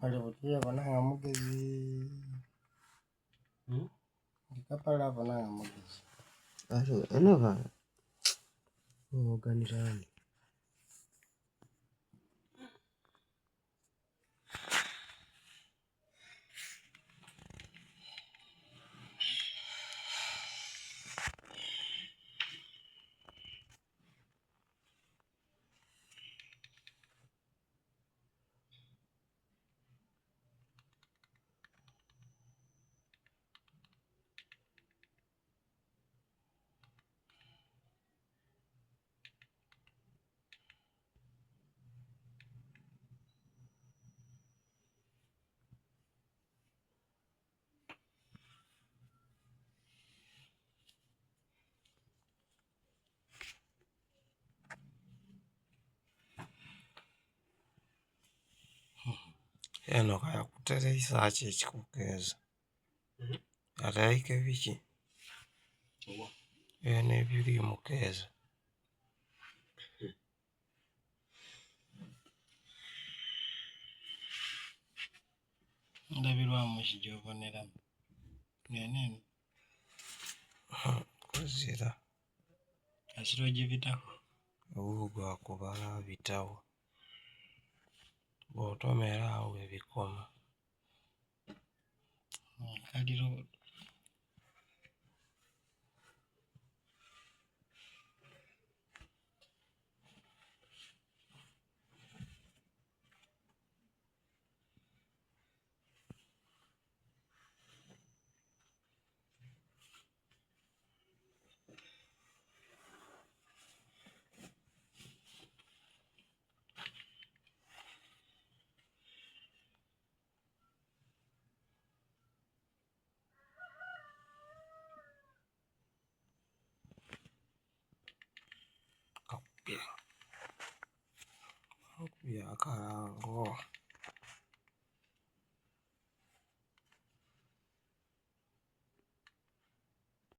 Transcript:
Kapale buti yabona nga mugezi. Nti Kapale abona nga mugezi. Ate anova owoganirani. Eno kayakutereisa ki ekikukeeza? Atereike biki? Eno ebiri mukeeza. Ndabirwamu ki gy'oboneramu? Eno eno. Kuzira. Kasita ogibitako. Obuuga kubala bitawo. Bw'otomera awo we bikoma. Kaliro. Kakubye. Kakubye akalango.